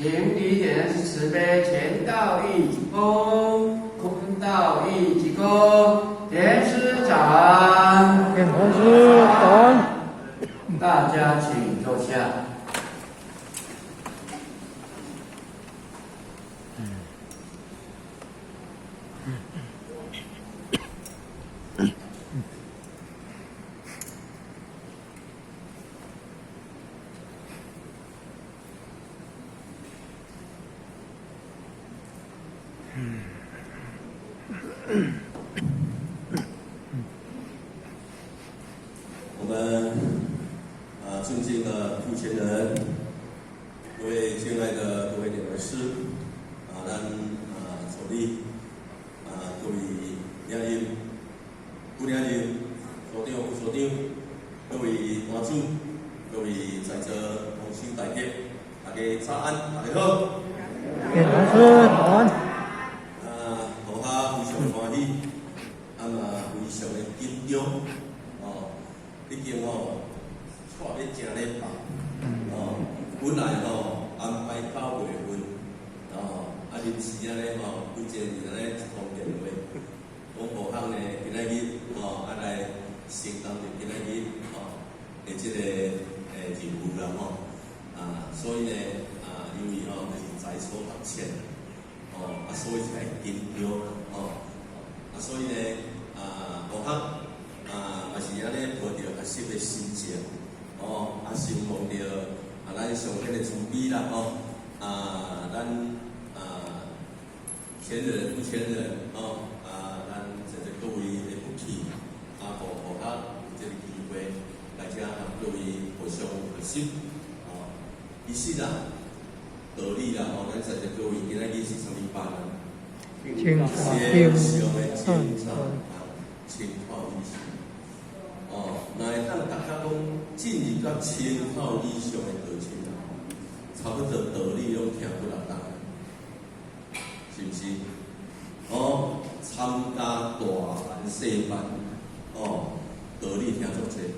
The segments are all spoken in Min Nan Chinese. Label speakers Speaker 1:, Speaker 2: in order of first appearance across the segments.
Speaker 1: 請理解是慈悲，乾道一鞠躬，坤道一鞠躬，田師長，
Speaker 2: 田師長，
Speaker 1: 大家請坐下。
Speaker 3: 我們啊，尊敬的傅前人，各位敬愛的各位點傳師，啊，咱啊助理，啊各位領袖、副領袖、所長、副所長，各位班主，各位在座同修大家，大家早安，大家好。
Speaker 2: 點傳師早安。
Speaker 3: 啊，予我非常歡喜，啊嘛非常的緊張，哦，已經吼，掣欲誠禮拜，哦，本來吼安排9月份，哦，啊臨時按呢吼，幾個人按呢一通電話，講無通呢，今仔日吼啊來承擔著今仔日吼的這個任務啦吼，啊，所以呢，啊，因為吼就是在所不淺。哦，啊，所以才會緊張，哦，啊，所以呢，啊，無學啊，嘛是按呢抱著學習的心情，哦，啊，承蒙著啊，咱上天的慈悲啦，吼，啊，咱啊，前人不前人，哦，啊，咱在座各位的福氣，啊，予予我有這個機會來遮和各位互相學習，哦，其實啊。道理啦，吼，咱在座各位今仔日是啥物班啊？
Speaker 2: 清
Speaker 3: 線上的清查班，清透以上。哦，若會當大家攏進入到清透以上的課程啊，差不多道理攏聽幾若冬，是毋是？哦，參加大班細班，哦，道理聽足濟，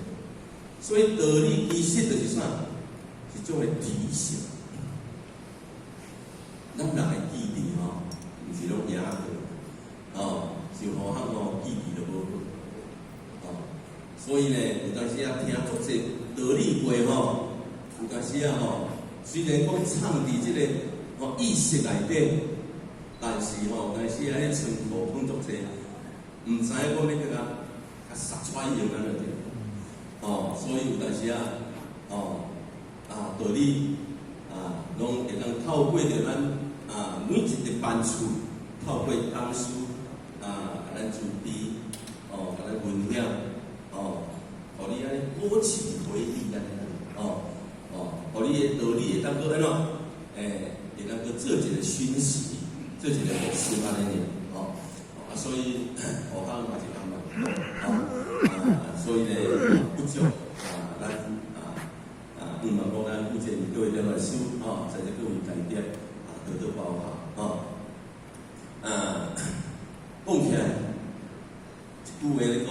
Speaker 3: 所以道理其實就是啥？是一種的提醒。咱人的記憶吼，毋是攏贏過，哦，像何項吼記憶都無好，哦，所以呢，有當時啊聽足濟道理過吼，有當時啊吼，雖然講藏佇這個吼意識內底，但是吼，有當時啊彼倉庫放足濟，毋知影講欲閣共殺出來用按呢對，哦，所以有當時啊，哦，啊道理啊，攏會當透過著咱。啊，每一個班次透過講師啊，共咱慈悲，哦，共咱分享，哦，予你按呢勾起回憶按呢，哦，哦，予你的道理會當閣按怎？欸，會當閣做一個熏習，做一個復習按呢爾，哦，啊，所以學校嘛是按呢，哦，啊，所以呢，不足啊，咱啊啊，毋嘛講咱目前各位點傳師，哦，在座各位大德。多多包涵，哦。啊，講起來，這句話咧講，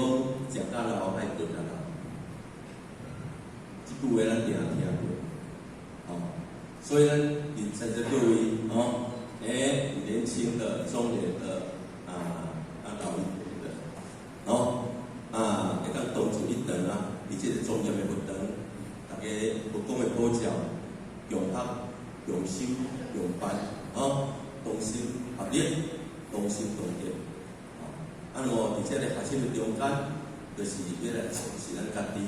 Speaker 3: 食甲老愛閣較老。這句話咱定聽過，哦。所以咱在座各位，哦，欸，年輕的、中年的，啊啊老一輩的，哦，啊，會當同住一堂啊，佇這個莊嚴的佛堂，大家佛光的普照，共學、共修、共辦，哦，同心合力，同心同德，哦，啊，我佇這個學習的中間，就是欲來充實咱家己，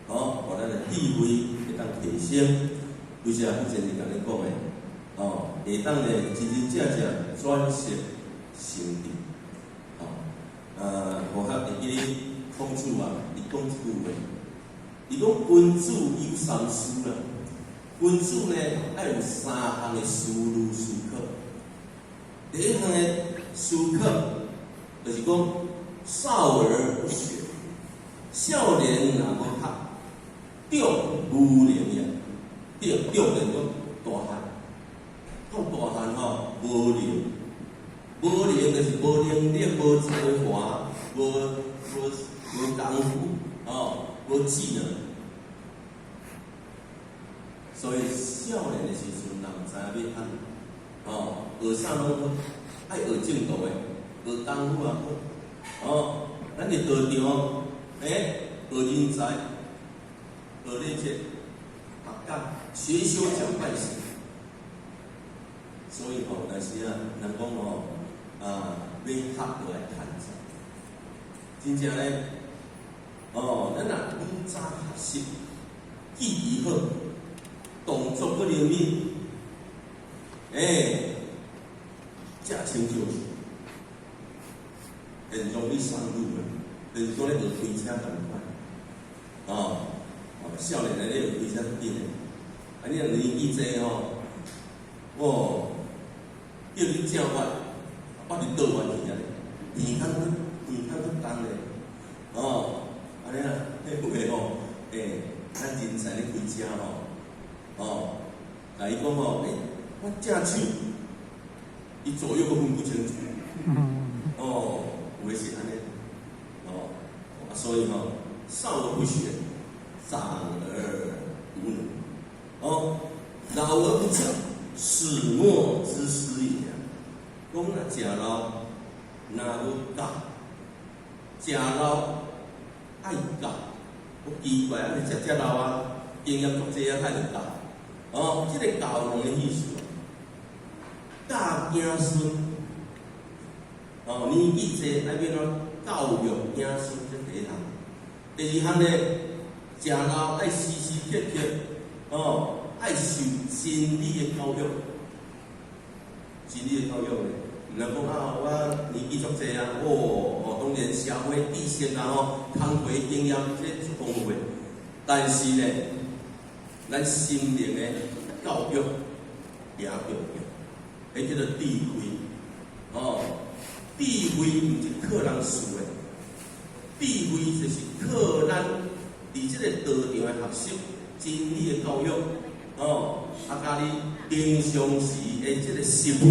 Speaker 3: 哦，予咱的智慧會當提升。拄才傅前是共恁講的，哦，會當呢真真正正轉識成智，哦，啊，我較會記得孔子啊，伊講一句話，伊講君子有三思啦。君子呢，愛有三項的思慮思考。第一項的思考，就是講少而不學，少年若無學，長無能也。長長就是講大漢，講大漢吼無能，無能就是無能力、無才華、無功夫，哦，無技能。所以少年的時陣，人毋知影欲按，哦，學啥攏好，愛學正道的，學功夫也好，哦，咱佇道場，學人才，學禮節，學講，學修講拜時。所以吼，但是啊，人講吼，啊，欲學就愛趁錢，真正咧，哦，咱若愈早學習，記憶好，動作閣靈敏，駕輕就熟，很容易上路的，就是講咧學開車仝款，哦，少年人咧學開車足緊的，啊，你若年紀濟吼，哦，叫你正彎，我佇倒彎去啊，耳孔去耳孔去重咧，哦，按呢啦，彼有的吼，咱人才咧開車吼，哦，共伊講吼，我正手，伊左右閣分不清楚，哦，有的是按呢，哦，啊，所以吼，少而不學，長而無能，哦，老而不教，始末之師也。講若食老，若無教，食老愛教，我奇怪啊！你食遮老啊，經驗足濟啊，較會教。哦，這个教有兩個意思，教子孫，哦，年紀濟愛欲按怎教育子孫，這第一項。第二項咧，食老愛時時刻刻，哦，愛受真理的教育，真理的教育咧，毋通講啊，我年紀足濟啊，哦，哦，當然社會知識啊，吼，工課經驗這足豐富的，但是咧，咱心靈的教育也重要，彼叫做智慧，哦，智慧毋是靠人賜的，智慧就是靠咱佇這个道場的學習、真理的教育，哦，啊，佮你平常時的這个實務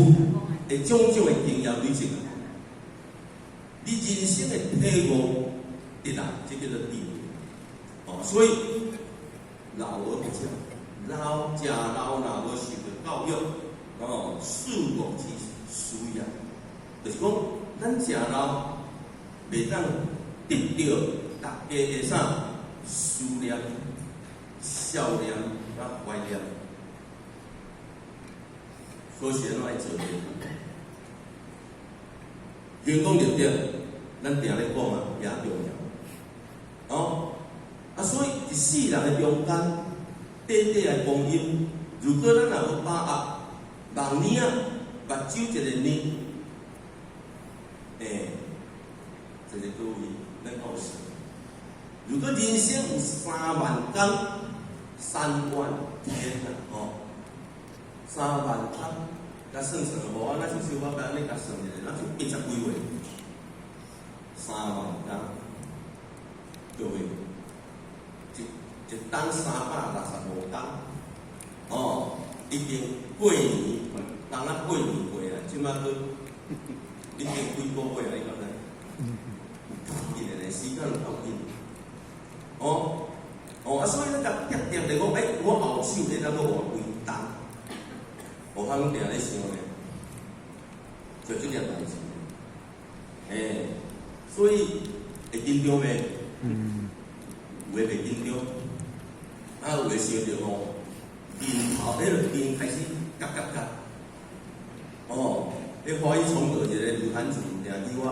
Speaker 3: 的種種的經驗累積，你人生的體悟得來，這叫做智慧。哦，所以老而不教，老食老若無受著教育，哦，始末之師也，就是講，咱食老袂當得著大家的啥思念、孝念、佮懷念，所以是按怎愛做的？行功立德，咱定咧講啊，也重要。哦，啊，所以佇世人的中間，短短的光陰，如果咱若無把握，望耳仔，目睭一個呢，這個各位，咱告訴，如果人生有3萬工，3萬天啊，哦，3萬工，共算算無啊，咱小小我按呢共算一下，咱就80幾歲，3萬工，各位，一一冬365工，哦，已經過年，冬仔過年過啊，這馬閣已經幾個月啊？你敢知？有夠緊的咧，時間有夠緊。哦，哦啊，所以咱共定定就講，我後手會當閣活幾冬？我較攏定咧想咧，就這件代誌。所以會緊張袂？有的袂緊張，啊，有的想著吼，面頭彼个面開始結結結。哦，彼歡喜崇德一个女漢子，定叫我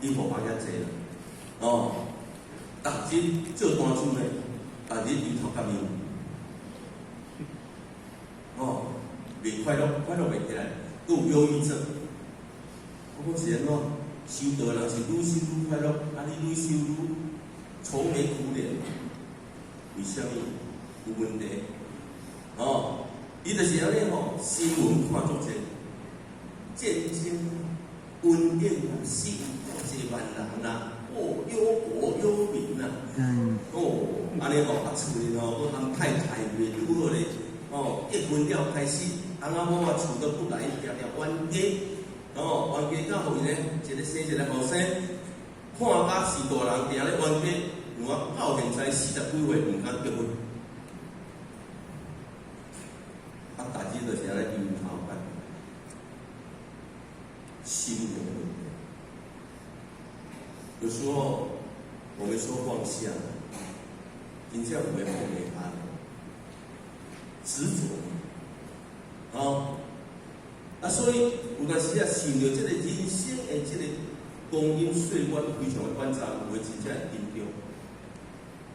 Speaker 3: 伊護法遐濟啦。哦，逐日做單主呢，逐日油頭革面。哦，袂快樂，快樂袂起來，閣有憂鬱症。我講是按怎？修道人是愈修愈快樂，啊，你愈修愈愁眉苦臉，為啥物？有問題。哦，伊就是按呢吼，新聞看足濟，戰爭、瘟疫啊，死有夠濟萬人啊，哦，憂國憂民啊，哦，按呢吼，啊厝裡吼，閣含太太袂拄好咧，哦，結婚了開始，翁仔某啊處得不來，定定冤家，哦，冤家到予伊咧，一个生一个後生，看甲是大人定咧冤家，我到現在40幾歲毋敢結婚，啊，逐日實就是按呢由頭到心的問題。有時候我們說放下，真正有的放袂下，執著，哦，啊，所以有當時啊，想著這個人生的這個光陰歲月非常的短暫，有的真正會緊張，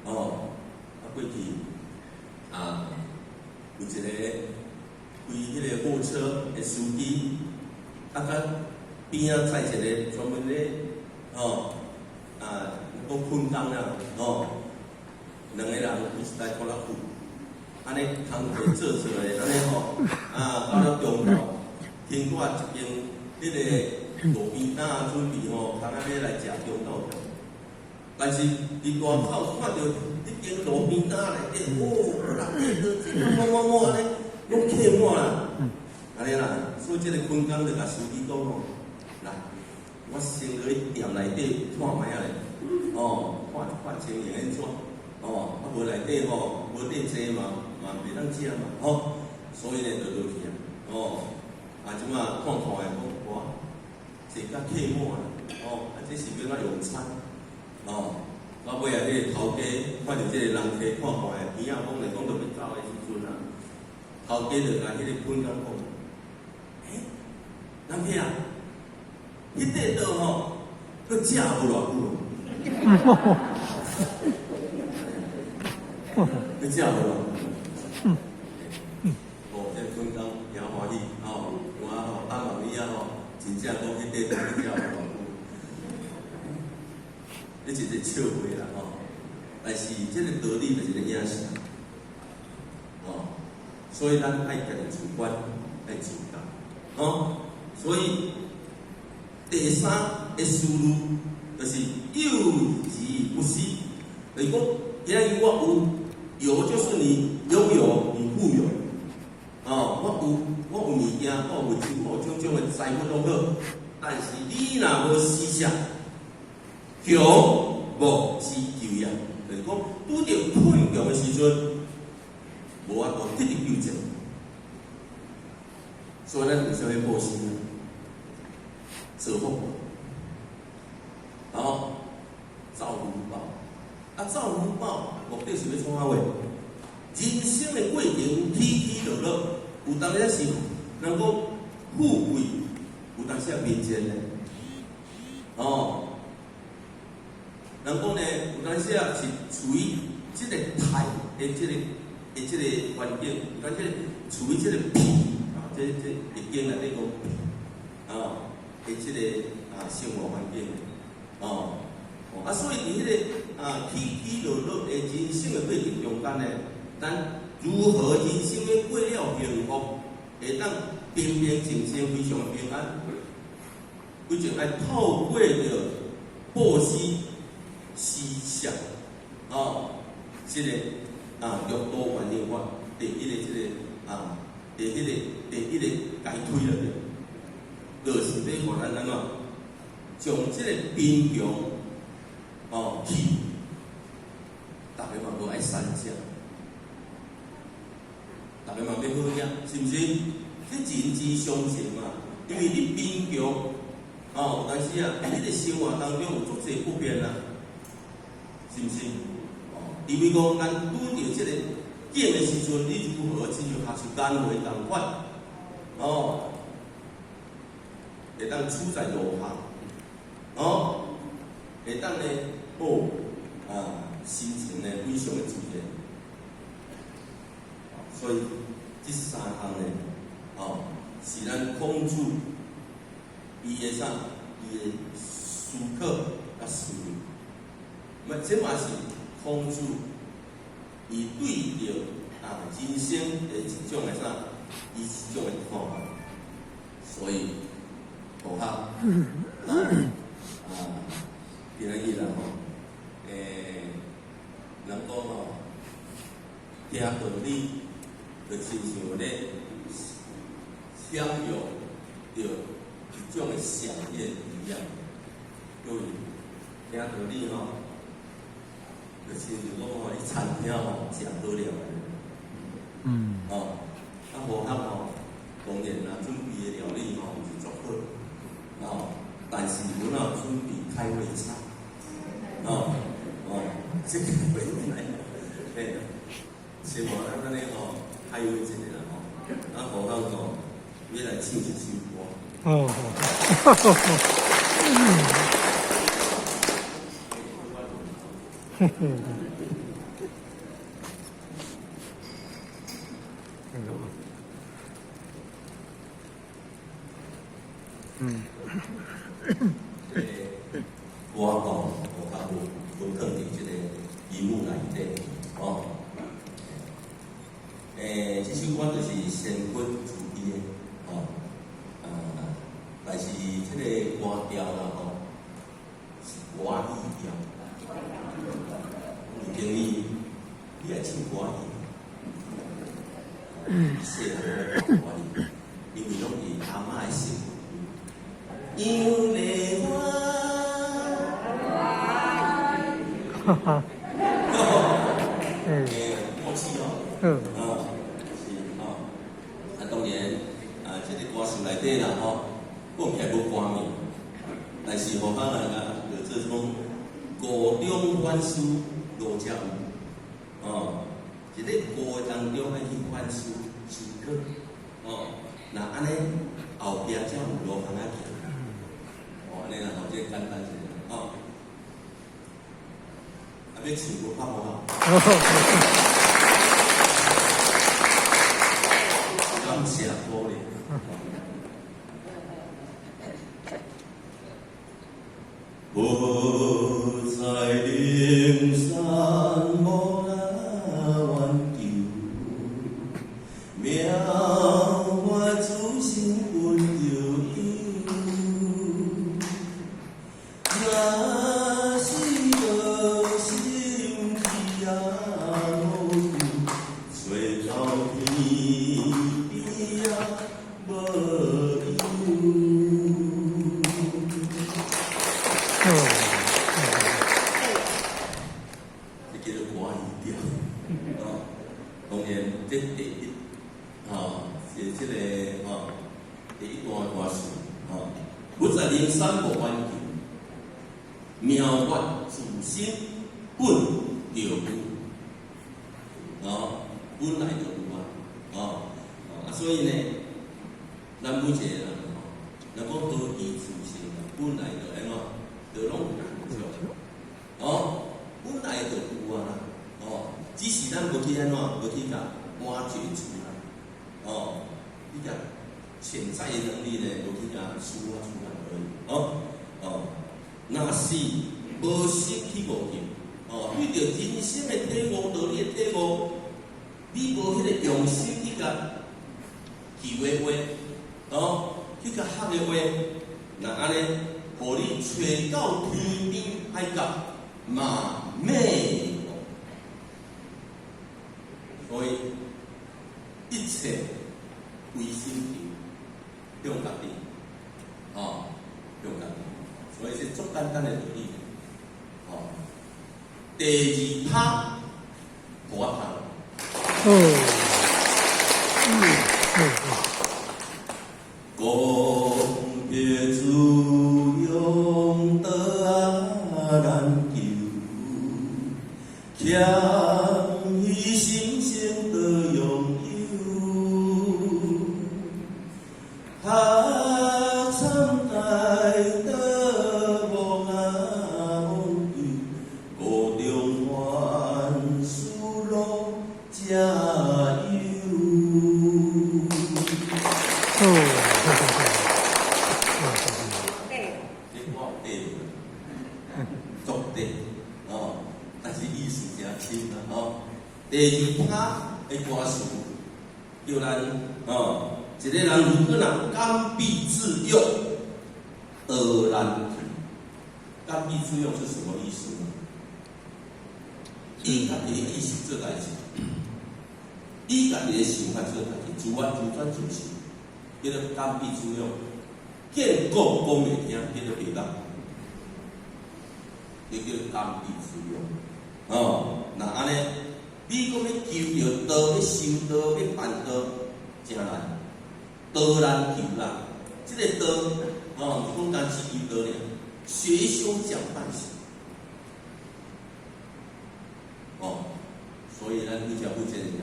Speaker 3: 哦，啊，過去啊，有一個開彼個貨車的司機，啊，佮邊仔載一個專門咧，哦，啊，講睏工啦，哦，兩個人規一台拖拉庫，按呢工課做做的，按呢吼，啊，到了中晝，停過一間彼個路邊攤準備吼，通仔欲來食中晝飯。但是佇大口看著彼間路邊攤內底，哦，人咧都這某某某按呢，攏客滿啦，按呢啦，所以這個睏工就共司機講吼，來，我先落去店內底看覓仔咧，哦，看看情形按怎，哦，啊無內底吼，無得坐嘛，嘛袂當食嘛，吼，所以呢就落去啊，哦，啊這馬看看的講，哇，坐甲客滿啦，哦，啊這是欲按怎用餐？哦，到尾啊，彼個頭家看著這個人客看看的，邊仔講咧講著欲走的時陣啊，頭家就共彼個睏工講，欸，人客啊，彼塊桌吼，閣食無偌久，閣食無偌久。哦，這個睏工誠歡喜，吼，我吼等望你啊吼，真正講彼塊桌閣食無偌久。這一個笑話啦吼，但是這個道理就是咧影射，哦，所以咱愛家己自管，愛自教，哦，所以第三个思慮就是有而不施，就是講，今仔日我有，有就是你擁有，你富有，哦，我有物件，我有物質，我有種種的財富攏好，但是你若無施捨，窮無之救也，就是講拄著困窮的時陣，無法度得著救濟，所以咱為啥物布施呢？造福，然後造福報，啊造福報目的是欲創啥貨？人生的過程起起落落，有當時是人講富貴，有當時也貧賤的，哦。人講呢，有當時啊是處於這個泰的這個環境，有當時處於這個貧啊，這易經內底講貧啊的這個啊生活環境，哦，啊，所以佇彼個啊起起落落的人生的過程中間呢，咱如何人生欲過了幸福，會當平平靜靜非常的平安，規定愛透過著布施、施捨，哦，這個啊六度萬行法第一個這個啊，第一個階梯了，就是欲予咱按怎將這個貧窮哦去，逐个嘛無愛攢食，逐个嘛欲好額，是毋是？這人之常情嘛，因為你貧窮哦，但是啊，佇你的生活當中有足濟不便啦，是毋是？哦，因為講咱拄著這個境的時陣，你如何親像學習艱難仝款，哦，會當處在落下，哦，會當呢，好啊，心情呢非常的自然，所以這三項呢，哦，是咱孔子伊的啥？伊的思考佮思慮，嘛這嘛是孔子伊對著啊人生的一種的啥？伊一種的看法。所以，同學啊，今仔日啦吼，人講吼，聽道理就親像咧享用著一種的饗宴一樣。各位聽道理吼，就親像講吼，你餐廳吼食好料。哦，啊無合吼，當然啦，準備的料理吼毋是足好，哦，但是阮有準備開胃菜，哦哦，這開胃菜，嘿，希望咱按呢吼開胃一下啦吼，啊，好好吼，欲來唱一首歌。
Speaker 2: 哦，嗯，嗯，
Speaker 3: 這個歌吼，我較無無囥佇這個熒幕內底，哦。這首歌就是仙骨慈悲的，哦，啊，但是這個歌調啦吼，是歌語調。有經理，你愛唱歌語，細漢唱歌語，因為攏是阿嬤的心。楊麗花，
Speaker 2: 哈哈，
Speaker 3: 默契哦，啊，是吼，啊，當然啊，這個歌詞內底啦吼，講起來無歌名，但是予咱來講，就做講悟中反思路才有，哦，一個悟當中愛去反思思考，哦，若按呢後壁才有路通仔行。哦，按呢啦吼，這簡單一下吼。啊，欲唱無拍無好？感謝鼓勵。佛在靈山無那願求，妙法自心本就有。若是無心去啊無求，找到天邊啊無有。這叫做歌語調，哦，當然這第一，哦，是這個哦，第一段歌詞，哦，佛在靈山無願求，妙法自心本就有，哦，本來就有啊，哦，啊，所以呢，咱每一個人吼，若講道義自性啊，本來就按怎，就攏有，哦，本來就有啊啦，哦，只是咱無去按怎，無去共挖掘出來，哦，你共潛在的能力呢，無去共抒發出來而已，哦，哦，若是無心去悟境，哦，對著人生的體悟，道理的體悟，你無彼個用心去共記的話，哦，去共學的話，若按呢，予你揣到天邊海角嘛迷路。所以一切唯心求，向家己，哦，向家己，所以是足簡單的道理。哦，第二拍，予我拍。
Speaker 2: 哦，嗯嗯。
Speaker 3: 講別自用道難求，謙虛心性得擁有，學參大道無啊無求，悟中反思路才有。
Speaker 2: 哦，
Speaker 3: 這我有對，足對，哦，但是意思誠深啦，哦。第二拍的歌詞，叫咱哦，一個人如果若剛愎自用，道難求。剛愎自用是什麼意思呢？伊家己的意識做代誌，伊家己的想法做代誌，自我自轉自信，叫做剛愎自用。見講講袂聽，叫做白目，這叫剛愎自用。哦，若按呢，你講欲求著道，欲修道，欲辦道，誠難。道道難求啦。這個道，哦，毋是講單只求道爾，學修講辦行。哦，所以咱佛教不見人講，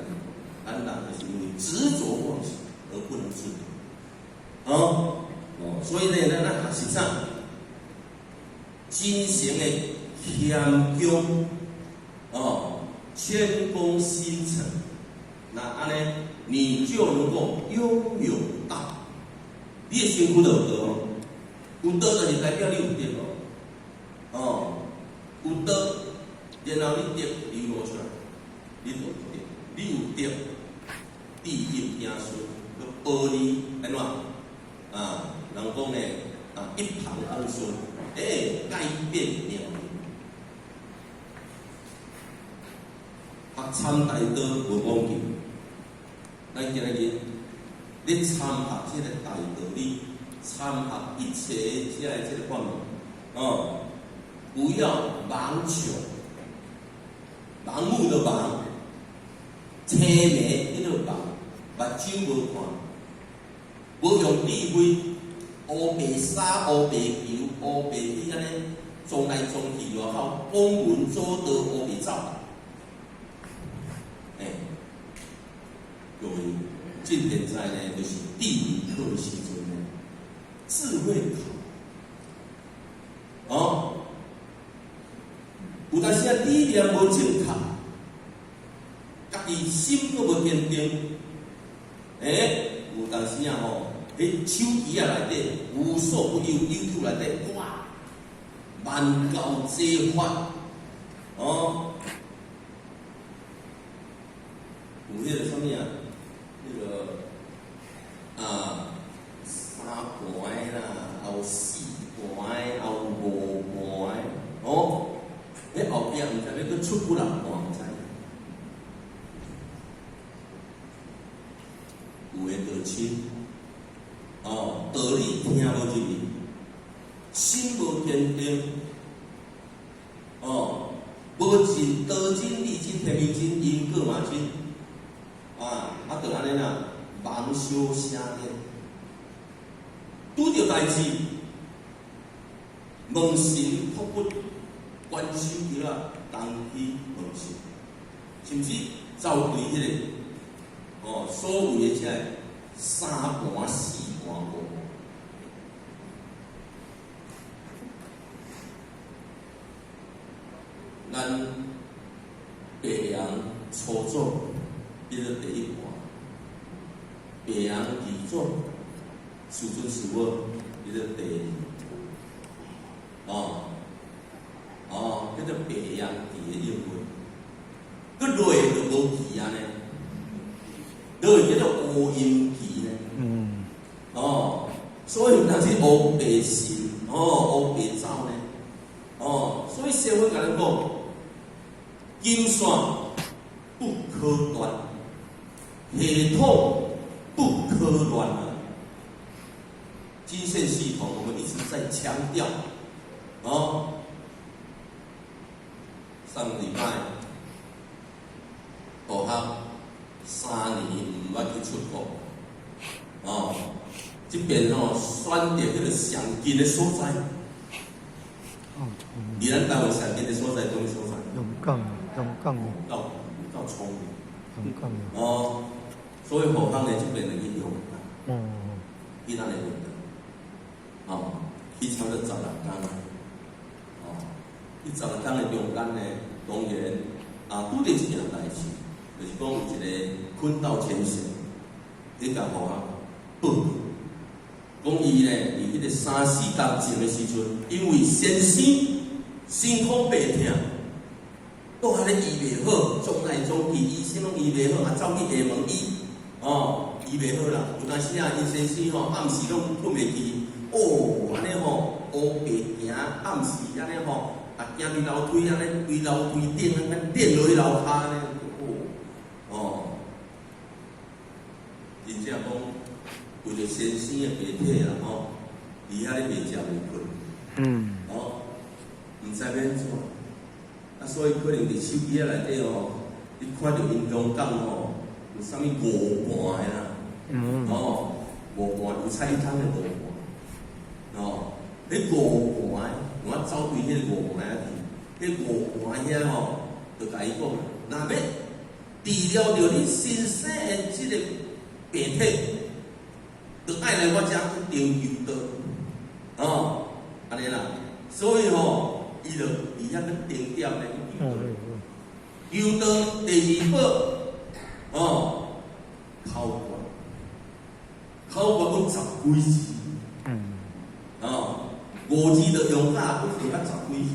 Speaker 3: 咱人就是因為執着妄想而不能自拔。哦，哦，所以呢，咱學習啥？真誠的謙恭，哦，謙恭心誠，那按呢，你就能夠擁有道。你的身軀就有道哦，有道就是代表你有德哦，哦，有道，然後你德流露出來，你就有德，你有德，地應子孫，閣保你按怎？啊，人講呢，啊，一旁公孫，改變命運。學參大道無講究，咱今日你參學這個大道理，參學一切這個法門，哦，不要盲求，盲目的盲，青盲叫做盲，目睭無看，無用智慧，烏白沙、烏白球、烏白去按呢撞來撞去，外口講文做道烏白走。各位，這現在呢，就是地理課的時陣呢，智慧考，哦，有當時啊，理念無正確，家己心閣無堅定，有當時啊吼，佇手機仔內底無所不有，YouTube 內底哇，萬教齊發，哦，有彼個啥物啊？彼個啊，三盤啦，也有四盤，也有五盤，哦，彼後壁毋知欲閣出幾若盤，毋知。有的就深，哦，道理聽無入去，心無堅定，哦，無盡道真、理真、天命真、因果嘛真，啊，就按呢啦，盲修瞎練，拄著代誌，問神託骨，關手機仔，東去問神，甚至走對彼個，哦，所謂的這個三盤四盤五。咱白羊初祖叫做第一盤，白羊二祖師尊師母叫做第二，哦，哦，叫做白羊旗的應運，閣落就無旗啊呢，落叫做烏陰旗呢，哦，所以有當時烏白信，哦，烏白走呢，哦，所以師父共咱講，金線不可斷，系統不可亂啊！金線系統，我們一直在強調。哦，上禮拜大學3年毋捌去出國，哦，這邊吼選擇彼個上近的所在。佇咱台灣上近的所在，佗位所在？
Speaker 2: 龍崗，龍崗。
Speaker 3: 夠夠聰明。
Speaker 2: 龍崗。
Speaker 3: 哦，所以後方呢，這邊就去香港。去咱的香港，哦，去差不多16天。哦，去十六天的中間呢，當然啊，拄著一件代誌，就是講有一個坤道前賢，咧共互我報告，講伊呢，佇彼個三四工前的時陣，因為先生身苦病痛，都還咧醫袂好，撞來撞去，醫生攏醫袂好，啊走去廈門醫，哦，醫袂好啦。有當時啊，𪜶先生吼暗時攏睏袂去，哦，按呢吼烏白行，暗時按呢吼，啊行佇樓梯按呢，規樓梯頂按呢跌落去樓跤按呢，哦，哦，真正講為著先生的白體啦吼，佇遐咧袂食袂睏，哦，毋知欲按怎，啊，所以可能佇手機仔內底吼，你看著𪜶香港吼有啥物五盤的啦，哦，五盤有菜湯的五盤，哦，彼五盤，我走對彼個五盤遐去，彼五盤遐吼，就共伊講，若欲治療著你先生的這个病體，就愛來我遮去尋求道，哦，按呢啦，所以吼，伊就佇遐去定點咧去求道。求道第二寶，哦，口訣，口訣講十幾字，哦，五字就用甲，閣剩較十幾字。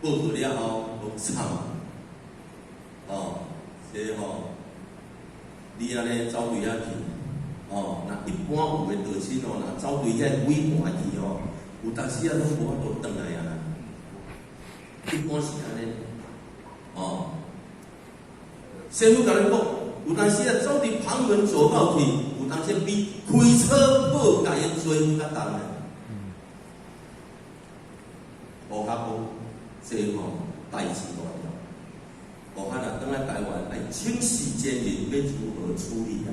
Speaker 3: 報告了後，攏慘，哦，這吼，你按呢走對遐去，哦，若一般有的道親哦，若走對遐鬼盤去哦，有當時啊攏無法度轉來啊。一般是按呢，哦。師父共咱講，有當時啊走佇旁門左道去，有當時比開車破戒的罪較重咧。無較好，這吼代誌大條。無可能轉來台灣來請示前人欲如何處理啊？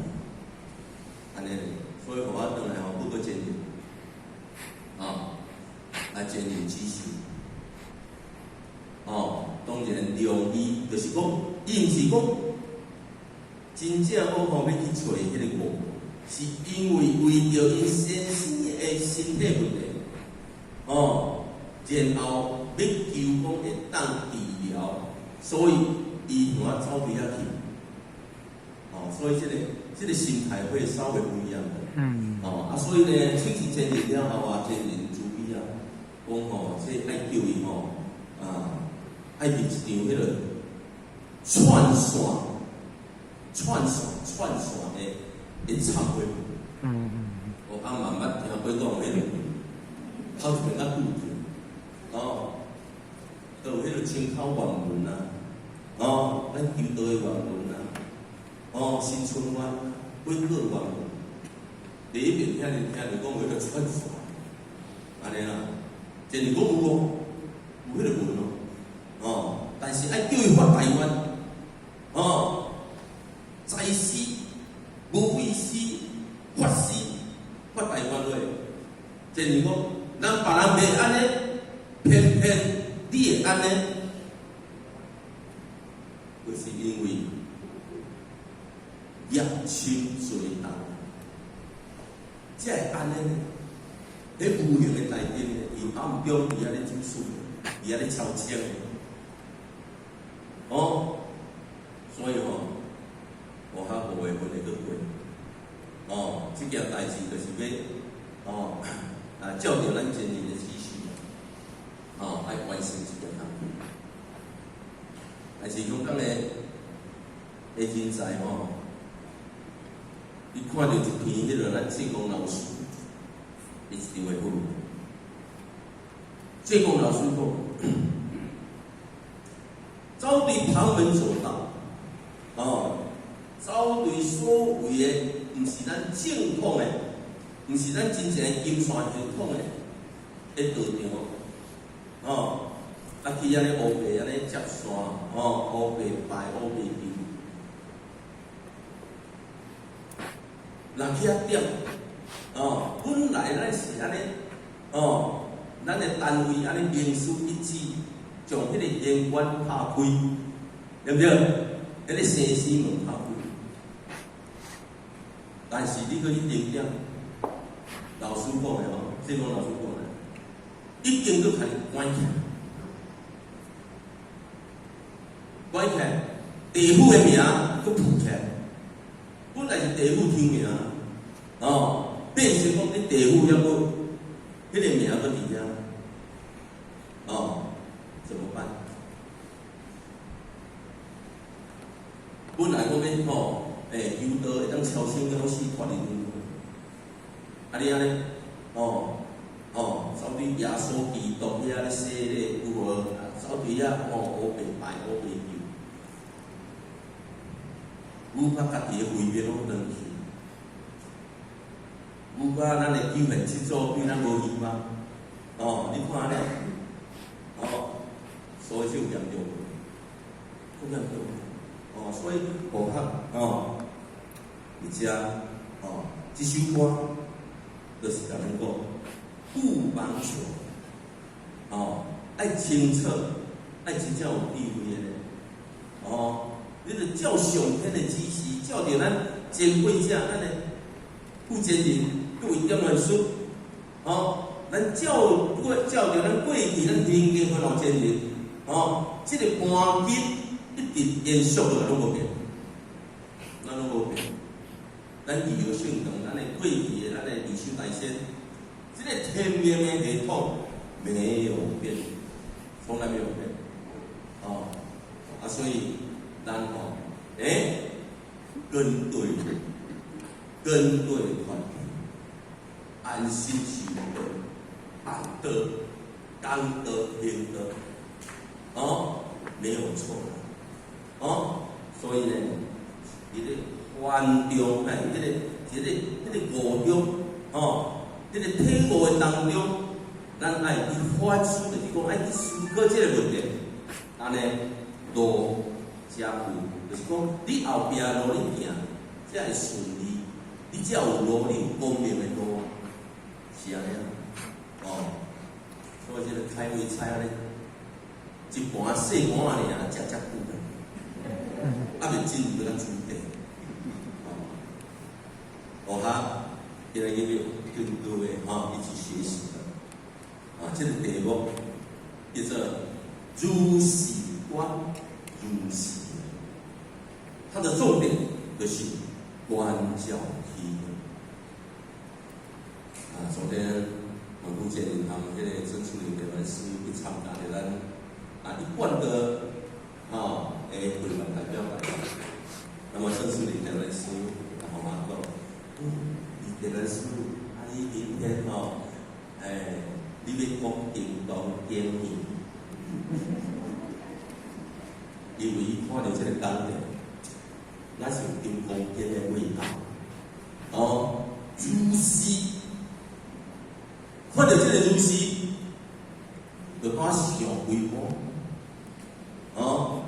Speaker 3: 按呢，所以予我轉來吼，報告前人，啊，來前人指示。哦，當然良醫就是講，伊毋是講真正講吼欲去揣彼个五，是因為為著𪜶先生的身體問題，哦，然後欲求講會當治療，所以伊向我走對遐去，哦，所以這個心態會稍微不一樣的，哦，啊，所以呢，請示前人了後啊，前人慈悲啊，講吼，這愛叫伊吼，啊。愛佇一場彼個串線、串線、串線的懺悔。我剛嘛捌聽過講彼個，頭一遍較拄著，哦，都有彼個清口願文啊，哦，咱求道的願文啊，哦，新春願、悔過願文，第一遍聽就聽著講有彼個串線，按呢啦，前日講有哦，有彼個文哦。哦，但是愛叫伊發大願，哦，在施、無畏施、法施，發大願落。就是講，咱別人袂按呢，偏偏你會按呢，就是因為業深罪重，才會按呢。彼無形的大燈，伊暗中佇遐咧主事，佇遐咧敲鐘。哦，所以吼，我較5月份會閣過。哦，這件代誌就是欲，哦，啊，照著咱前人的指示，哦，愛完成這件工作。但是香港的人才吼，伊看著一篇彼个咱濟公老師，伊一定會好。濟公老師講，走佇旁門左道，哦，走佇所謂的，毋是咱正統的，毋是咱真正的金山系統的道場，哦，啊去按呢烏白按呢接線，哦，烏白拜烏白求，若去遐點，哦，本來咱是按呢，哦，咱的單位按呢名師一致，將彼个玄關拍開，對毋對？彼个生死門拍開，但是你閣去定點，老師講的吼，濟公老師講的，已經閣共你關起來，關起來，地府的名閣浮起來，本來是地府聽名，哦，變成講你地府猶閣，彼个名閣佇遐，哦，怎麼辦？本來講欲吼，欸，求道會當超生了死脫離輪迴，啊你按呢，哦，哦，走佇耶穌基督遐咧洗禮有無？走佇遐吼，烏白拜烏白求，愈較家己的慧命攏斷去，愈較咱的九玄七祖對咱無希望，哦，你看按呢，哦，所以這有嚴重，足嚴重，哦，所以無較哦，伫遮吼，這首歌就是共咱講，不妄求，哦，愛清楚，愛真正有智慧的咧，哦，你著照上天的指示，照著咱前輩者，咱的負責人各位點來說，哦，咱照過照著咱過去咱興家和老前人，哦，這個盤根一直延續落來攏無變，咱攏無變。咱義和聖堂，咱的過去的咱的二手大仙，這個天命的系統沒有變，從來沒有變。哦，啊，所以咱吼，跟對，跟對團體，安心修道，辦道，講道，行道，哦，沒有錯啦，哦，所以呢，佇咧環中，哎，這個悟中，哦，這個體悟的當中，咱愛去反思，就是講愛去思考這個問題，按呢路才有，就是講你後壁路你行，才會順利，你才有路，你有光明的路，是按呢啊，哦，所以這個開胃菜按呢，一盤細盤仔爾，食遮久的，猶未進入咱主題。哦哈，今日要跟各位哈一起學習的，啊，這個題目叫做如是觀如是，它的重點就是觀照體。啊，昨天我負責人他們彼個曾處理台灣師去參加的咱啊一貫的啊會員代表大會，那麼曾處理台灣師然後嘛講，你台灣師，啊你明天吼，你欲講叮當經義，因為伊看著這個講題，那是有金剛經的味道。哦，如是，看著這個如是，就把想開我。哦，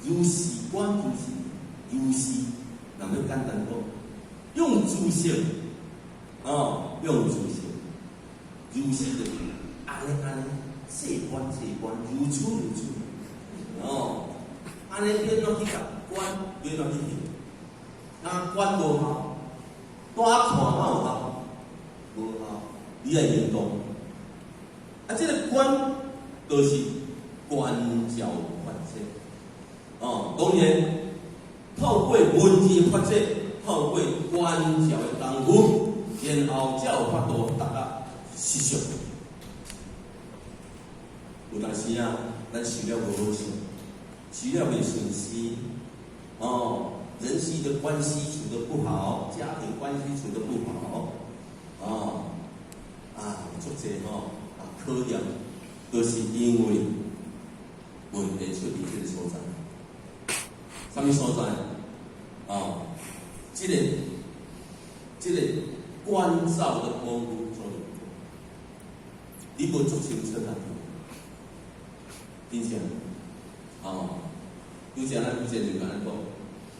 Speaker 3: 如是觀如是，如是，人欲簡單講，用諸性，哦，用諸性，如是就是按呢按呢，細觀細觀，如初如初，哦，按呢欲按怎去共觀，欲按怎去行，若觀無效，單看哪有效？無效，你愛行動。啊，這個觀就是觀照法者。哦，當然透過文字的法則，透過觀照的功夫，然後才有法度達到實相。有當時啊，咱修了無好勢，修了袂順勢，哦，人際的關係處得不好，家庭關係處得不好，哦，啊，足濟吼啊考驗，都是因為問題出佇這個所在。啥物所在？哦，這個觀照的功夫做得不夠，你無做清楚啊？真正，哦，拄才咱拄才就共咱講，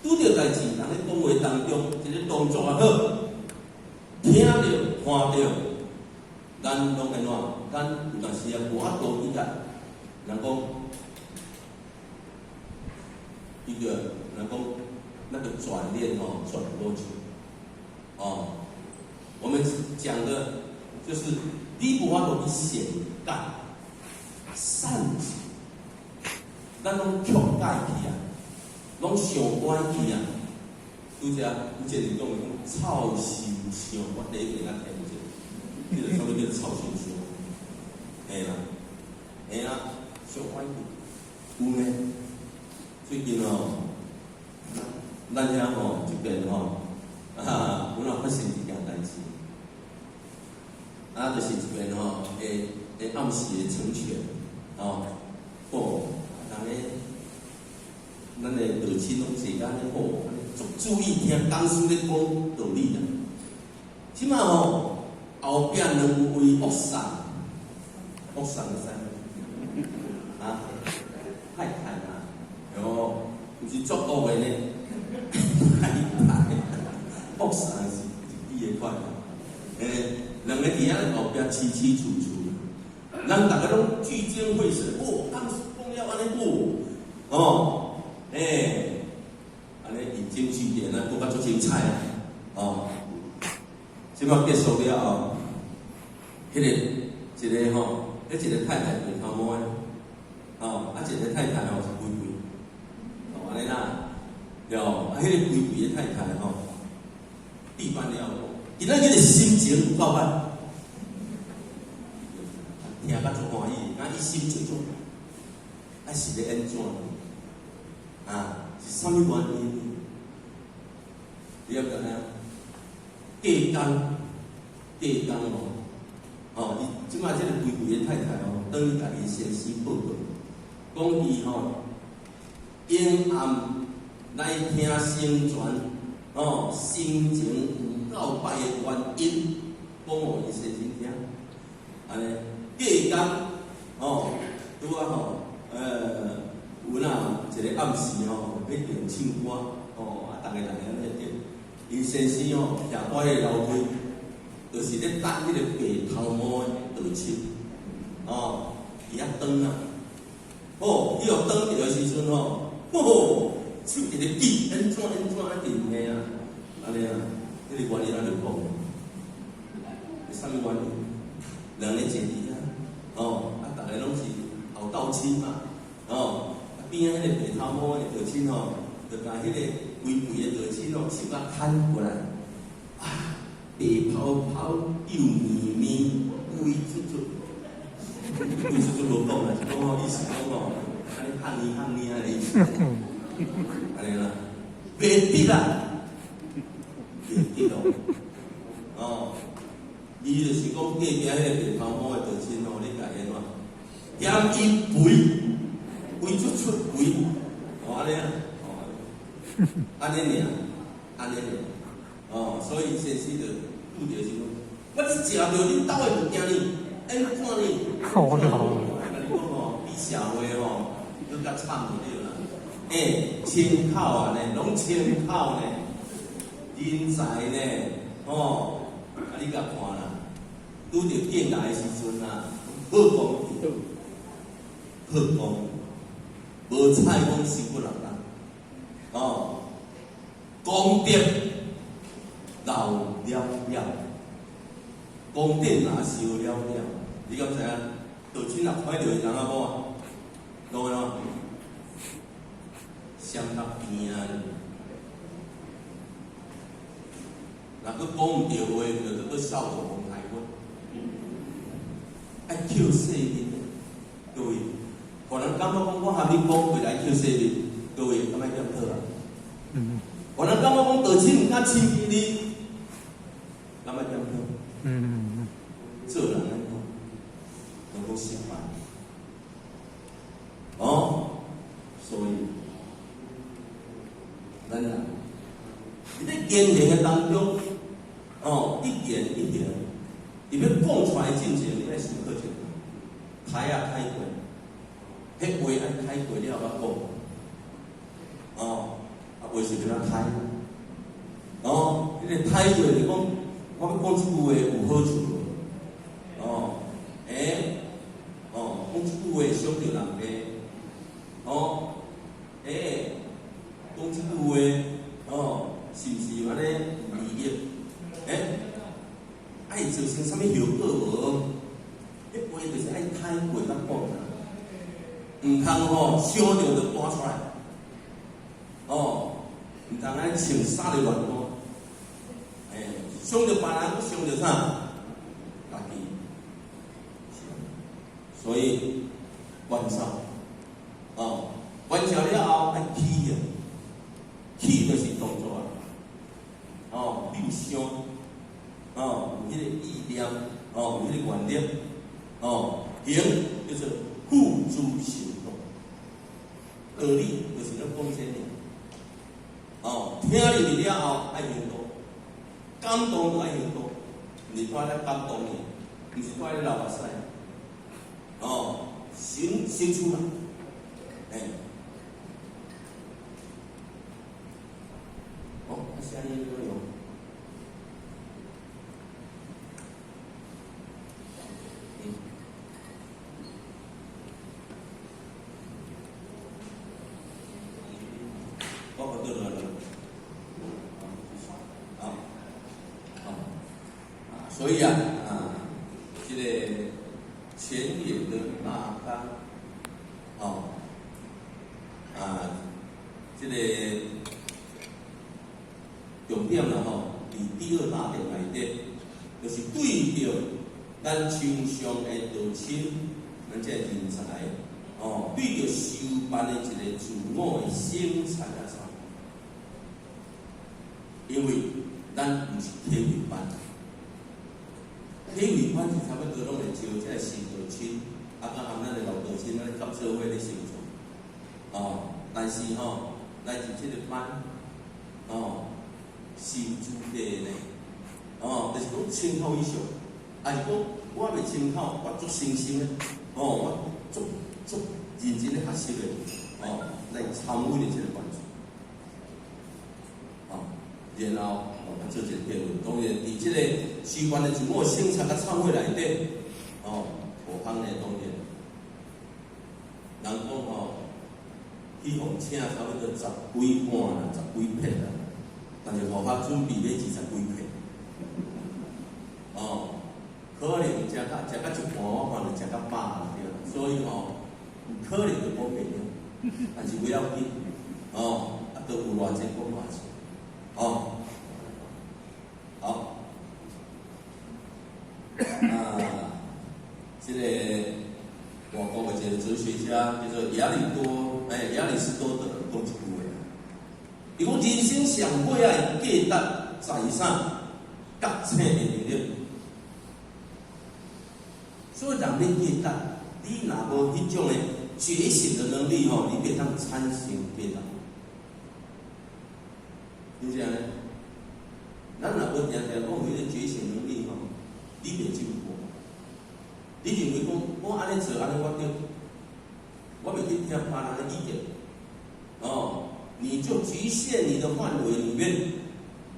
Speaker 3: 拄著代誌，人咧講話當中，一個動作也好，聽著看著，咱攏按怎？咱有當時啊無法度去共人講，一個人講那個轉念哦，轉過去，哦，我們講的就是你無法度去顯解善解，咱攏曲解去啊，攏想歪去啊。拄才拄才人講的講臭心相，我第一遍仔聽者，這個啥物叫臭心相？嘿啦，嘿啦，想歪去，有呢。最近哦，咱遐吼這邊吼，啊，有哪發生一件代誌，啊，就是這邊吼，會會暗時的成全，哦，哦，人咧，咱的道親攏坐甲按呢好，按呢足注意聽講師咧講道理啦。這馬吼後壁兩位惡送，惡送會使無？啊，太太啦，喲，毋是作惡的呢，太太，惡 box 還是一個款？兩个佇遐後壁起起處處，人逐个攏聚精會神，哦，講講了按呢久，哦，按呢引經據典啊，閣較足精彩啊，哦，這擺結束了後，彼個一个吼，彼一個太太白頭毛的，哦，啊一個太太吼是肥肥，哦，按呢啦，對，啊，彼個肥肥的太太吼，地板了，今仔日個心情有夠歹，聽甲足歡喜，啊，伊心情足，啊是咧按怎？啊，是啥物原因？你猶知影？過工，過工哦，哦，伊這擺這個肥肥的太太哦，轉去共伊先生報告，講伊吼昏暗來聽成傳，哦，心情有夠歹的原因，講予伊先生聽，按呢過工，哦，拄仔吼，有哪一个暗時吼，欲唱歌，哦，啊，逐个人按呢咧，𪜶先生吼，徛佇彼个樓梯，就是咧等彼個白頭毛的道親，哦，佇遐等啊，哦，伊予等著的時陣吼，吼，手一个指，按怎按怎啊，佇爾啊，按呢啊，彼個原因咱就講，是啥物原因？兩个坐佇遐，哦，啊，逐个攏是後道親嘛，哦，啊邊仔彼個白頭毛的道親吼，就共彼個肥肥的道親吼，手共牽過來，啊，白泡泡幼綿綿，肥嘟嘟，肥嘟嘟無講啦，是講吼意思講吼，按呢烘呢烘呢按呢意思，按呢啦，袂得啦，袂得哦，哦，伊就是講隔壁彼個白頭毛的道親吼，你共伊按怎？嫌伊肥，肥嘟嘟肥，哦按呢啊，哦，按呢爾，按呢爾，哦，所以先生就拄著時陣，我只食著恁兜的物件呢，按怎呢？
Speaker 2: 好啦，
Speaker 3: 共你講吼，比社會吼，閣較慘就對啦。清口啊呢，攏清口呢，人才呢，吼，啊你共看啦，拄著見來的時陣啊，好講好講，無彩講辛苦人啦，哦，功德留了了，功德若燒了了，你敢知影？道親若看著伊人啊某啊，講按怎？雙較邊啊！若閣講毋對話，就閣笑到黃海骨。愛抾細面，各位，予人感覺講我含你講過來抾細面，各位敢愛檢討啊？予人感覺講道親毋敢親近你，敢愛檢討？做人按怎，攏講失敗。哦，所以咱啊，佇咧言行的當中，哦，一言一行，佇欲講出來進前，你愛思考者，開啊開過，彼話愛開過了才講，哦，啊話是欲按怎開？哦，彼個開過就講，我欲講這句話有好處無？哦，哦，講這句話傷著人袂？哦，講這句話，哦，是毋是按呢有利益？愛造成啥物後果無？彼話就是愛開過才講啦，毋通吼想著就搬出來，哦，毋通按呢穿衫咧亂搬，傷著別人，閣傷著啥？家己。所以觀照，哦，觀照了後愛起啊，起就是動作啊，哦，你有想，哦，有彼個意念，哦，有彼個願力，哦，行叫做付諸行動。道理就是咧講這爾，哦，聽入去了後愛行動，感動就愛行動，毋是蹛咧感動爾，毋是蹛咧流目屎，哦，行行出來，哦，啊，聲音怎樣？所以啊，啊，這個前言的大綱，哦，啊，這個重點啦吼，佇第二大點內底，就是對著咱抽象的道親，咱這個人才，哦，對著修班的一個自我的省察啊啥，因為咱毋是體會班，體會班是差不多攏會招這個新道親，啊，佮含咱的老道親，咱合做伙咧成長，哦，但是吼，來自這個班，哦，是有資格的呢，哦，就是講千口以上，還是講我袂千口，我足誠心的，哦，我足足認真咧學習的，哦，來參與的這個班子，哦，然後哦，做一個結論。當然，佇這個修班的自我省察佮懺悔內底，哦，無通呢，當然，人講吼，去予請差不多十幾碗啦，十幾片啦，但是護法準備欲20幾片，哦，可能食到一半，我看就食較飽啦，對，所以吼，有可能就講袂了，但是不要緊，哦，啊，都有偌濟講偌濟，哦，好，啊，這個外國的一個哲學家叫做亞里多，哎，亞里士多德講一句話，伊講人生上尾仔的價值在於啥？覺醒的能力。所以人欲價值，你若無彼種的覺醒的能力吼，你袂當產生價值。是毋是按呢？咱若無定定講有彼個覺醒能力吼，你袂進步。你認為講我按呢做，按呢我對，我袂去聽別人的意見。哦，你就局限你的範圍裡面，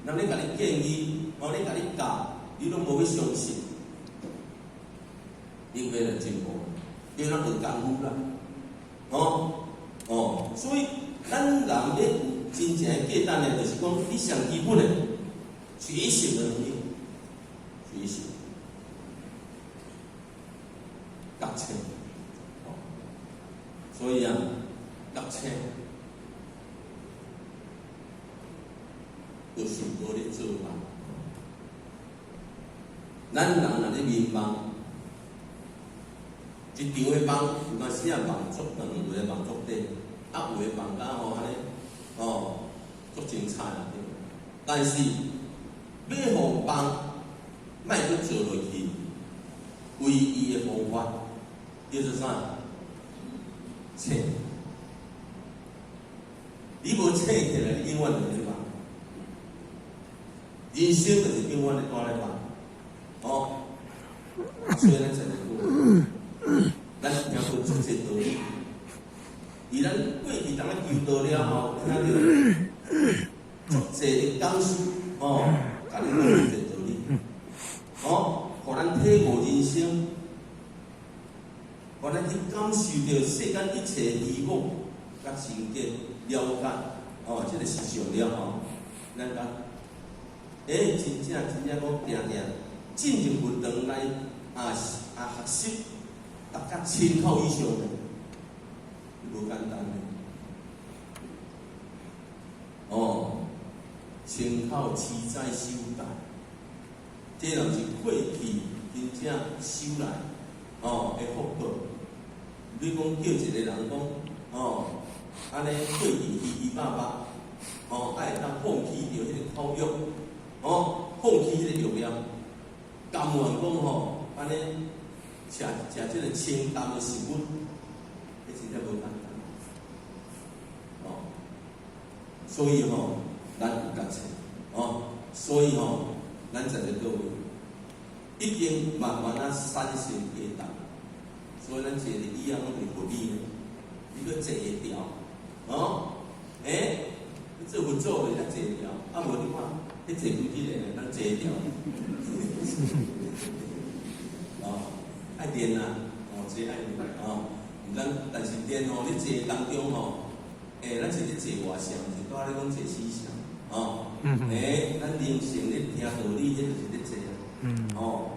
Speaker 3: 人咧共你建議，哦，咧共你教，你攏無欲相信，你欲來進步，你欲學功夫啦，哦哦，所以咱人欲有真正的價值呢，就是講你上基本的覺醒的能力，覺醒，覺醒，哦，所以啊，覺醒。就是無咧做夢。咱人若咧眠夢，一場的夢有當時啊夢足長，有的夢足短，啊有的夢甲吼按呢，哦，足精彩啦。但是欲予夢莫閣做落去，唯一的方法叫做啥？醒。你無醒起來，你永遠就咧夢。人生就是永遠咧蹛咧夢，哦，所以咱才會講，咱聽過足濟道理。佇咱過去當咧求道了後，聽著足濟的講師，哦，共你講足濟道理，哦，予咱體悟人生，予咱去感受著世間一切虛妄，佮真假了解，哦，這個實相了後，咱講。欸，真正真正講定定進入佛堂來啊啊學習，達到千口以上的，無簡單的。哦，千口七載修來，這若是過去真正修來，哦，的福報。你講叫一個人講，哦，按呢過去虛虛百百，哦，愛會當放棄著彼個口欲。哦，放棄彼個欲念，甘願講吼，按呢食食這個清淡的食物，彼真正無簡單。哦，所以吼，咱有覺醒，哦，所以吼，咱在座各位已經慢慢仔產生價值，所以咱坐佇椅仔攏是佛理呢，你閣坐會牢，哦，欸，你做佛祖袂使坐牢，啊無你看。彼坐飛機的人當坐牢，哦，愛練啊，哦，這愛練哦，毋通，但是練吼，你坐當中吼，欸，咱是咧坐活像，毋是拄仔咧講坐死像，哦，欸，咱靈性咧聽道理，彼就是咧坐啊，哦，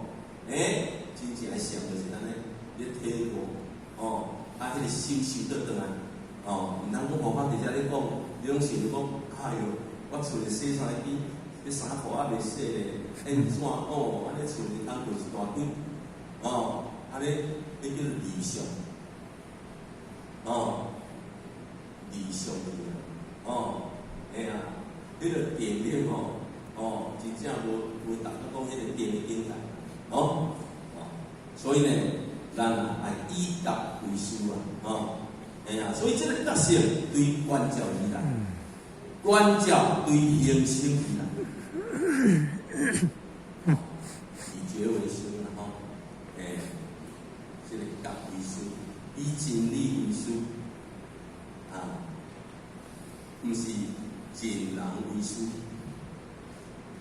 Speaker 3: 欸，真正的善就是按呢，你體悟，哦，啊，彼個心收倒轉來，哦，毋通講無法佇遮咧講，你攏想著講，哎喲，我厝裡洗衫機，彼衫褲猶未洗咧，按怎？哦，按呢厝裡工課一大堆，哦，按呢，彼叫做理想，哦，理想去啊，哦，嘿啊，彼個定力吼，哦，真正無無達到講彼個定的境界，哦，哦，所以呢，咱愛以覺為師啊，哦，嘿啊，所以這個覺性對觀照而來，觀照對行深而來，以覺為師啦，吼，欸，這個覺為師，以真理為師，啊，毋是盡人為師，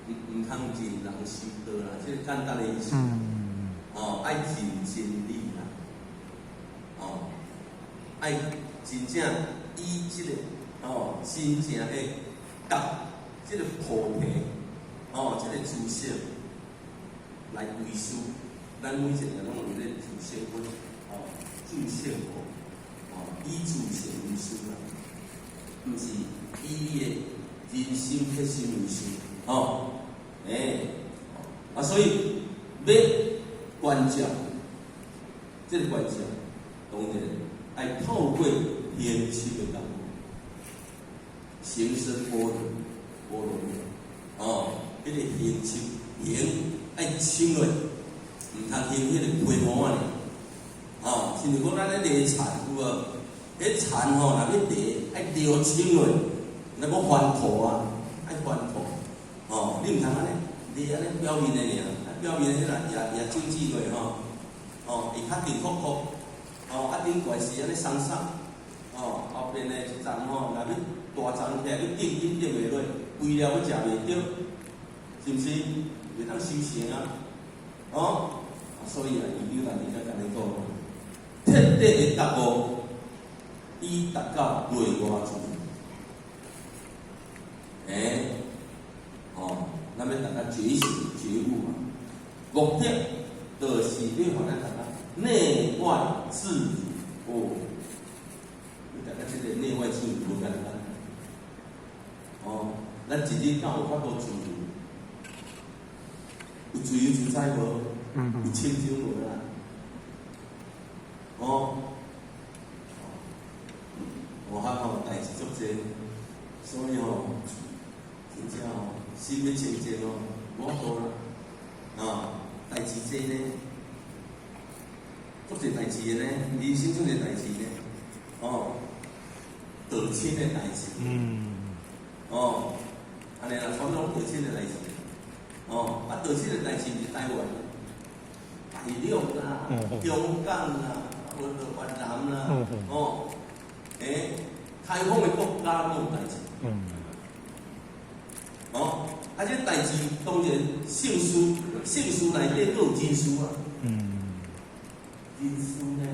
Speaker 3: 毋毋通盡人修道啦，這個簡單的意思。哦，愛盡真理啦，哦，愛真正以這個哦，真正的覺這個菩提，哦，這個知識來為師。咱每一個人攏有咧自性分，哦，自性無，哦，以自性為師啦，毋是以你的人心決心為師，哦，欸，啊，所以欲觀照，這個觀照當然愛透過行深的功夫，行深般若波羅蜜，哦，彼個行深行愛深落，毋通行彼個皮毛仔爾，哦，親像講咱咧犁田有無？彼田吼，若欲犁愛犁深落，若講翻土啊，愛翻土，哦，你毋通按呢犁按呢表面的爾，表面的彼若也也整治落吼，哦，會較緊箍箍，哦，啊頂懸是按呢鬆鬆，哦，後邊的一層吼，若欲大層起來，欲頂緊頂袂落，肥料欲食袂著，是毋是？袂當收成啊，哦，啊，所以啊，伊有當時才共你講，徹底的覺悟，以達到內外自由。欸，哦，咱欲達到覺醒覺悟嘛，目的就是欲予咱達到內外自如。哦，欲達到這個內外自如無簡單。哦，咱一日敢有法度自由？有自由自在無？有清淨無啦？哦，我較吼代誌足濟，所以吼，真正吼心欲清淨哦，無法度啦。啊，代誌濟呢，足濟代誌的呢，人生足濟代誌呢，哦，道親的代誌，哦，按呢啦，傳統道親的代誌，哦，啊，道親的代誌是台灣、大陸啦、香港啦，無就越南啦，哦，欸，開放的國家攏有代誌，哦，啊，這代誌當然姓氏，姓氏內底閣有人事啊，人事呢，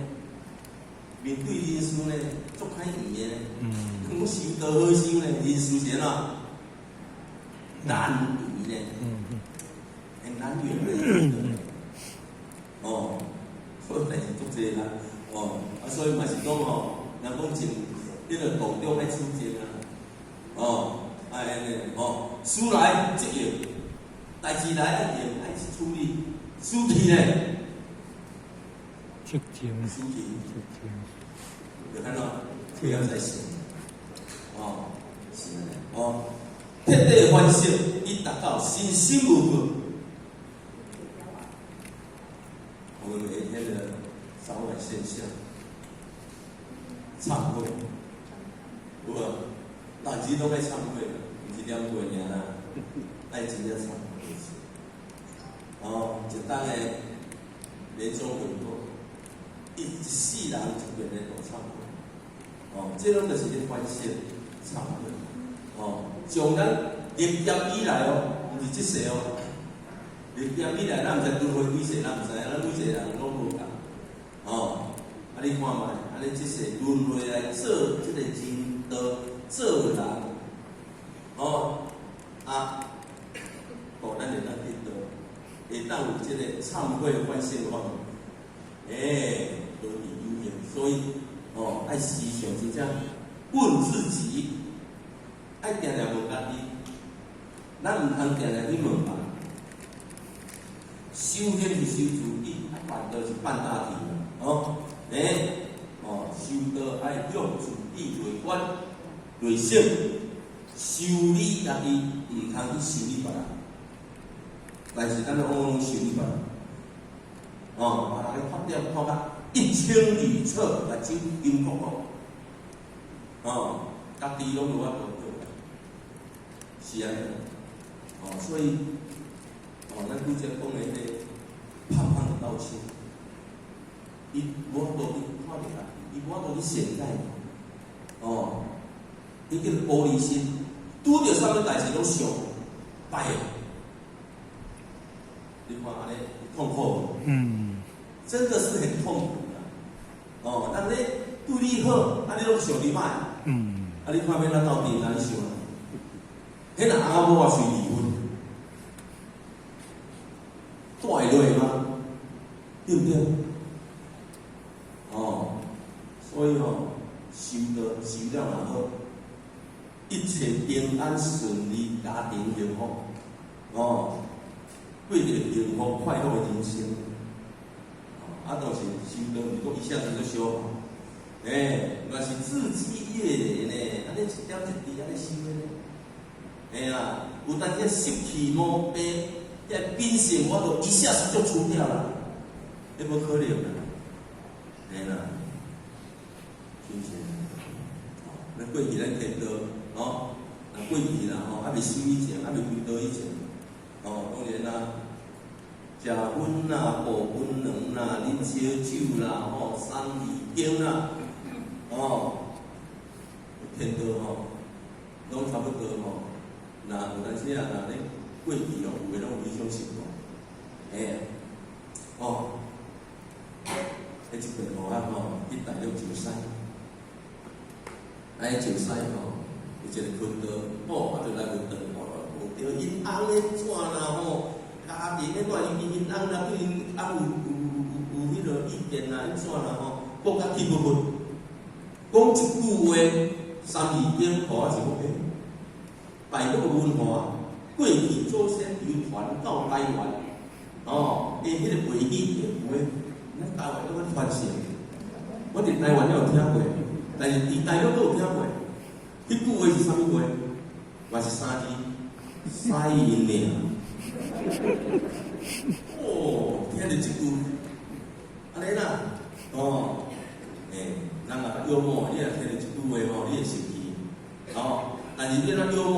Speaker 3: 面對人事呢，足歹緣的呢，講修道好修呢，人事是按怎？難緣呢，很難緣的，哦，所以代誌足濟啦，哦，啊，所以嘛是講吼，人講靜，彼個道中愛取靜啊，哦，愛按呢，哦，事來則應，代誌來愛應，愛去處理，事去呢，
Speaker 2: 則靜，
Speaker 3: 事去，
Speaker 2: 則靜，
Speaker 3: 就按怎？不要再想，哦，是按呢，哦，徹底反省，以達到身心無過。我們每一天的早晚現象，懺悔，有無？逐日攏愛懺悔，毋是念過爾啦，愛真正懺悔。哦，一冬的年終回顧，一世人一遍的大懺悔。哦，這攏就是咧反省懺悔。哦，從咱立業以來哦，毋是這世哦。立業以來，咱毋知輪迴幾世，咱毋知，咱每一個人攏無仝。哦，啊，你看覓，按呢這世輪迴來做這個人道，做人，哦，啊，哦，咱會當得到，會當當有這個懺悔反省法？欸，道理有用，所以哦，愛時常真正問自己，愛定定問家己，咱毋通定定去問別人。修行是修自己，啊，辦道是辦大體哦。欸，哦，修道愛向自己內觀、內省，修理家己，毋通去修理別人。但是咱往往攏修理別人，哦，別人的缺點看甲一清二楚，目睭金箔箔，哦，家己攏無法度對，是按呢，哦，所以，哦，咱拄才講的彼個胖胖的道親，伊無法度去看著家己，伊無法度去善解，哦，伊叫玻璃心，拄著啥物代誌攏想歹的，你看按呢痛苦無？
Speaker 2: 嗯。
Speaker 3: 真的是很痛苦啦。哦，人咧對你好，啊你攏想你歹。啊你看欲按怎鬥陣啊？你想啊？彼若翁仔某也隨離婚，蹛會落嗎？對毋對？哦，所以吼，修道修了若好，一切平安順利，家庭幸福，哦，過一個幸福快樂的人生。啊，都是修道，毋是講一下子就修好，欸，嘛是日積月累呢，按呢一點一滴按呢修的呢。嘿啊，有當時習氣毛病，遐秉性我都一下子就除掉了，彼無可能啦，嘿啦，是毋是？咱過去咱天道，哦，若過去啦吼，猶未修以前，猶未開道以前，哦，當然啦，食薰啦、補薰卵啦、啉燒酒啦、吼、三字經啦，哦，天道吼，攏差不多吼。若有當時啊，若咧過去哦，有的攏有彼種習慣，嘿，哦，彼一遍吼啊吼，去大陸石狮，啊，彼石獅吼，有一個坑道，吼，啊，就來問斷，哦，問著𪜶翁咧怎啦吼，家庭咧怎，因𪜶翁啦對𪜶翁有彼個意見啦，按怎啦吼，講甲氣噗噗，講一句話，三字經，予我是講欸。大陸的文化，過去祖先流傳到台灣，哦，伊彼個袂記話，咱台灣閣傳承。我佇台灣也有聽過，但是佇大陸閣有聽過。彼句話是啥物話？嘛是三字，屎𪜶爾。哦，聽著這句，按呢啦，哦，欸，人若較幽默，你若聽著這句話吼，你會生氣，哦。但是你若幽默，